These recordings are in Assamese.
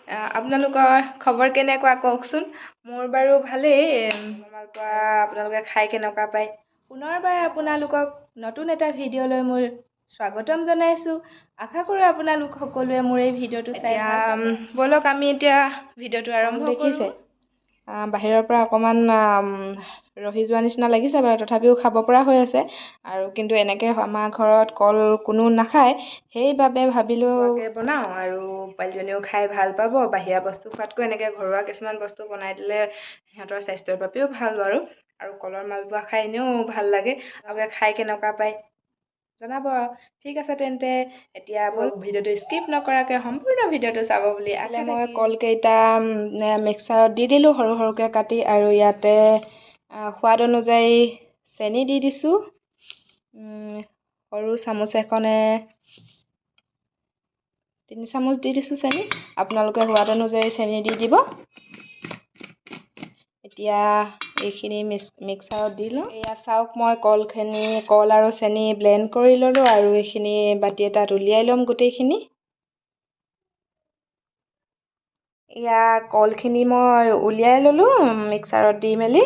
আপোনালোকৰ খবৰ কেনেকুৱা কওকচোন। মোৰ বাৰু ভালেই। মালপোৱা আপোনালোকে খাই কেনেকুৱা পায়? পুনৰবাৰ আপোনালোকক নতুন এটা ভিডিঅ'লৈ মোৰ স্বাগতম জনাইছোঁ। আশা কৰোঁ আপোনালোক সকলোৱে মোৰ এই ভিডিঅ'টো চাই। ব'লক আমি এতিয়া ভিডিঅ'টো আৰম্ভ দেখিছে বাহিৰৰ পৰা অকণমান ৰহি যোৱা নিচিনা লাগিছে বাৰু, তথাপিও খাব পৰা হৈ আছে। আৰু কিন্তু এনেকৈ আমাৰ ঘৰত কল কোনো নাখায়, সেইবাবে ভাবিলোঁ বনাওঁ আৰু পোৱালিজনীও খাই ভাল পাব। বাহিৰা বস্তু খোৱাতকৈ এনেকৈ ঘৰুৱা কিছুমান বস্তু বনাই দিলে সিহঁতৰ স্বাস্থ্যৰ বাবেও ভাল বাৰু। আৰু কলৰ মালপোৱা খাই এনেও ভাল লাগে। আপোনালোকে খাই কেনেকুৱা পায় জনাব। ঠিক আছে তেন্তে এতিয়া ভিডিঅ'টো স্কিপ নকৰাকৈ সম্পূৰ্ণ ভিডিঅ'টো চাব বুলি আশা। মই কলকেইটা মিক্সাৰত দি দিলোঁ সৰু সৰুকৈ কাটি, আৰু ইয়াতে সোৱাদ অনুযায়ী চেনি দি দিছোঁ। সৰু চামুচ এখনে 3 চামুচ দি দিছোঁ চেনি। আপোনালোকে সোৱাদ অনুযায়ী চেনি দি দিব। এতিয়া এইখিনি মিক্সাৰত দি লওঁ। এয়া চাওক, মই কলখিনি কল আৰু চেনি ব্লেণ্ড কৰি ল'লোঁ আৰু এইখিনি বাতি এটাত উলিয়াই ল'ম গোটেইখিনি। এয়া কলখিনি মই উলিয়াই ল'লোঁ মিক্সাৰত দি মেলি।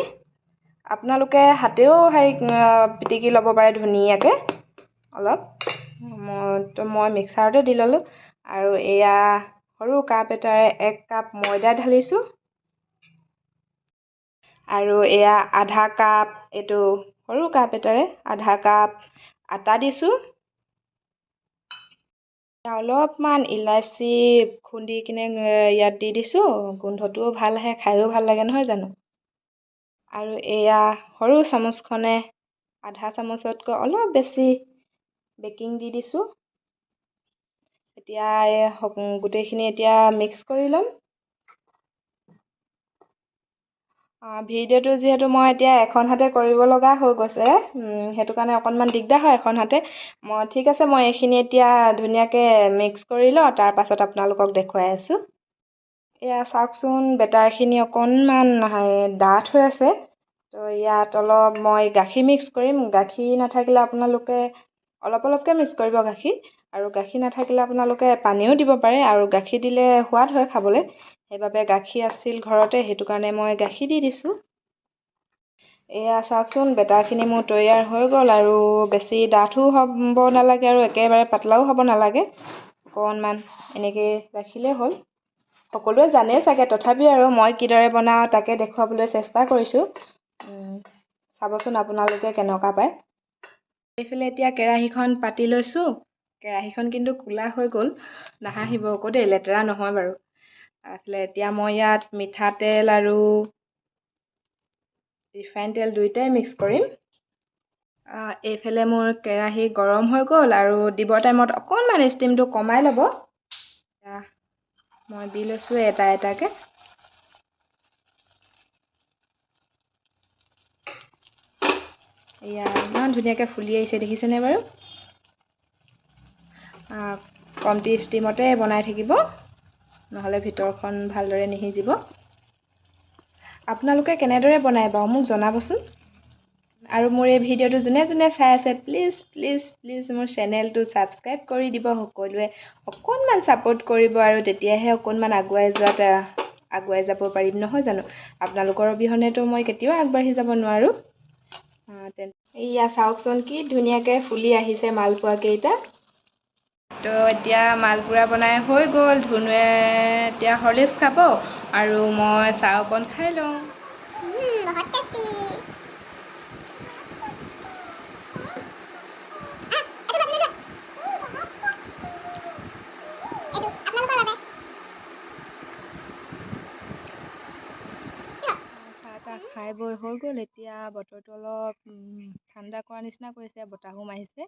আপোনালোকে হাতেও হেৰি পিটিকি ল'ব পাৰে ধুনীয়াকৈ অলপ। মই মিক্সাৰতে দি ল'লোঁ। আৰু এয়া সৰু কাপ এটাৰে 1 কাপ ময়দা ঢালিছোঁ। আৰু এয়া আধা কাপ, এইটো সৰু কাপ এটাৰে আধা কাপ আটা দিছোঁ। অলপমান ইলাচি খুন্দি কিনে ইয়াত দি দিছোঁ, গোন্ধটোও ভাল আহে, খায়ো ভাল লাগে নহয় জানো। আৰু এয়া সৰু চামুচখনে আধা চামুচতকৈ অলপ বেছি বেকিং দি দিছোঁ। এতিয়া গোটেইখিনি এতিয়া মিক্স কৰি ল'ম। ভিডিঅ'টো যিহেতু মই এতিয়া এখন হাতে কৰিব লগা হৈ গৈছে, সেইটো কাৰণে অকণমান দিগদাৰ হয় এখন হাতে। মই ঠিক আছে, মই এইখিনি এতিয়া ধুনীয়াকৈ মিক্স কৰি লওঁ, তাৰপাছত আপোনালোকক দেখুৱাই আছোঁ। এয়া চাওকচোন, বেটাৰখিনি অকণমান ডাঠ হৈ আছে। তো ইয়াত অলপ মই গাখীৰ মিক্স কৰিম। গাখীৰ নাথাকিলে আপোনালোকে অলপ অলপকৈ মিক্স কৰিব গাখীৰ, আৰু গাখীৰ নাথাকিলে আপোনালোকে পানীও দিব পাৰে। আৰু গাখীৰ দিলে সোৱাদ হয় খাবলৈ, সেইবাবে গাখীৰ আছিল ঘৰতে, সেইটো কাৰণে মই গাখীৰ দি দিছোঁ। এয়া চাওকচোন, বেটাৰখিনি মোৰ তৈয়াৰ হৈ গ'ল। আৰু বেছি ডাঠো হ'ব নালাগে আৰু একেবাৰে পাতলাও হ'ব নালাগে, অকণমান এনেকৈ ৰাখিলেই হ'ল। সকলোৱে জানেই চাগে, তথাপিও আৰু মই কিদৰে বনাওঁ তাকে দেখুৱাবলৈ চেষ্টা কৰিছোঁ। চাবচোন আপোনালোকে কেনেকুৱা পায়। এইফালে এতিয়া কেৰাহীখন পাতি লৈছোঁ। কেৰাহীখন কিন্তু ক'লা হৈ গ'ল, নাহাঁহিব আকৌ দেই, লেতেৰা নহয় বাৰু। এইফালে এতিয়া মই ইয়াত মিঠাতেল আৰু ৰিফাইন তেল দুয়োটাই মিক্স কৰিম। এইফালে মোৰ কেৰাহী গৰম হৈ গ'ল আৰু দিবৰ টাইমত অকণমান ষ্টিমটো কমাই ল'ব। মই দি লৈছোঁ এটা এটাকৈ। এয়া ইমান ধুনীয়াকৈ ফুলি আহিছে, দেখিছেনে বাৰু? কমটি ষ্টিমতে বনাই থাকিব, নহ'লে ভিতৰখন ভালদৰে নিসিজিব। আপোনালোকে কেনেদৰে বনায় বাৰু মোক জনাবচোন। আৰু মোৰ এই ভিডিঅ'টো যোনে যোনে চাই আছে, প্লিজ প্লিজ প্লিজ মোৰ চেনেলটো ছাবস্ক্ৰাইব কৰি দিব। সকলোৱে অকণমান ছাপোৰ্ট কৰিব, আৰু তেতিয়াহে অকণমান আগুৱাই যাব পাৰিম নহয় জানো। আপোনালোকৰ অবিহনেতো মই কেতিয়াও আগবাঢ়ি যাব নোৱাৰোঁ। এয়া চাওকচোন কি ধুনীয়াকৈ ফুলি আহিছে মালপোৱাকেইটা। তো এতিয়া মালপোৰা বনাই হৈ গ'ল। ধুনুৱে এতিয়া হৰলিক্স খাব আৰু মই চাহ অকণ খাই লওঁ। চাহ তাহ খাই বৈ হৈ গ'ল। এতিয়া বতৰটো অলপ ঠাণ্ডা কৰা নিচিনা কৰিছে, বতাহো মাৰিছে।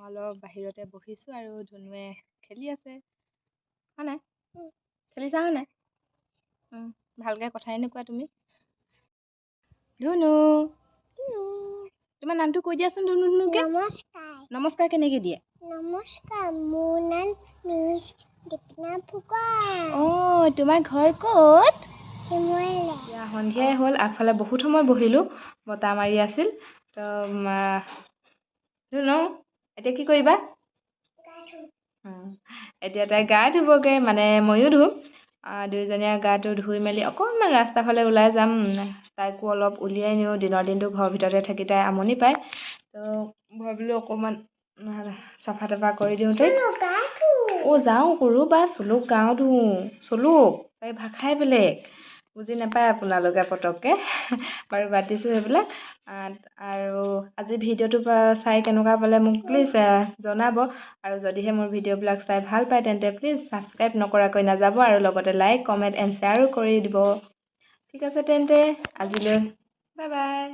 অলপ বাহিৰতে বহিছোঁ আৰু ধুনুৱে খেলি আছে। হয় নাই? খেলিছা হয় নাই? ভালকৈ কথাই নোকোৱা তুমি। ধুনু, তোমাৰ নামটো কৈ দিয়াচোন ধুনু। ধুনুকে নমস্কাৰ। নমস্কাৰ কেনেকৈ দিয়ে? নমস্কাৰ, মোৰ নাম মিছ দীপনা ফুকন। অঁ, তোমাৰ ঘৰ ক'ত? শিমলুৱাই। এতিয়া সন্ধিয়াই হ'ল, আগফালে বহুত সময় বহিলোঁ, বতাহ মাৰি আছিল। তো ধুনু এতিয়া কি কৰিবা? এতিয়া তাই গা ধুবগৈ, মানে ময়ো ধুম। দুয়োজনীয়ে গাটো ধুই মেলি অকণমান ৰাস্তাৰ ফালে ওলাই যাম। তাইকো অলপ উলিয়াই নিওঁ, দিনৰ দিনটো ঘৰৰ ভিতৰতে থাকি তাই আমনি পায়। তো ভাবিলোঁ অকণমান চাফা তাফা কৰি দিওঁ তাইক। অ' যাওঁ ৰ'বা, চুলুক গাও ধুওঁ। চুলুক তাইৰ ভাষাই বেলেগ, বুজি নাপায় আপোনালোকে পটককৈ। বাৰু বাদ দিছোঁ সেইবিলাক। আৰু আজি ভিডিঅ'টো চাই কেনেকুৱা পালে মোক প্লিজ জনাব। আৰু যদিহে মোৰ ভিডিঅ'বিলাক চাই ভাল পায়, তেন্তে প্লিজ ছাবস্ক্ৰাইব নকৰাকৈ নাযাব আৰু লগতে লাইক, কমেণ্ট এণ্ড শ্বেয়াৰো কৰি দিব। ঠিক আছে তেন্তে, আজিলৈ বাই বাই।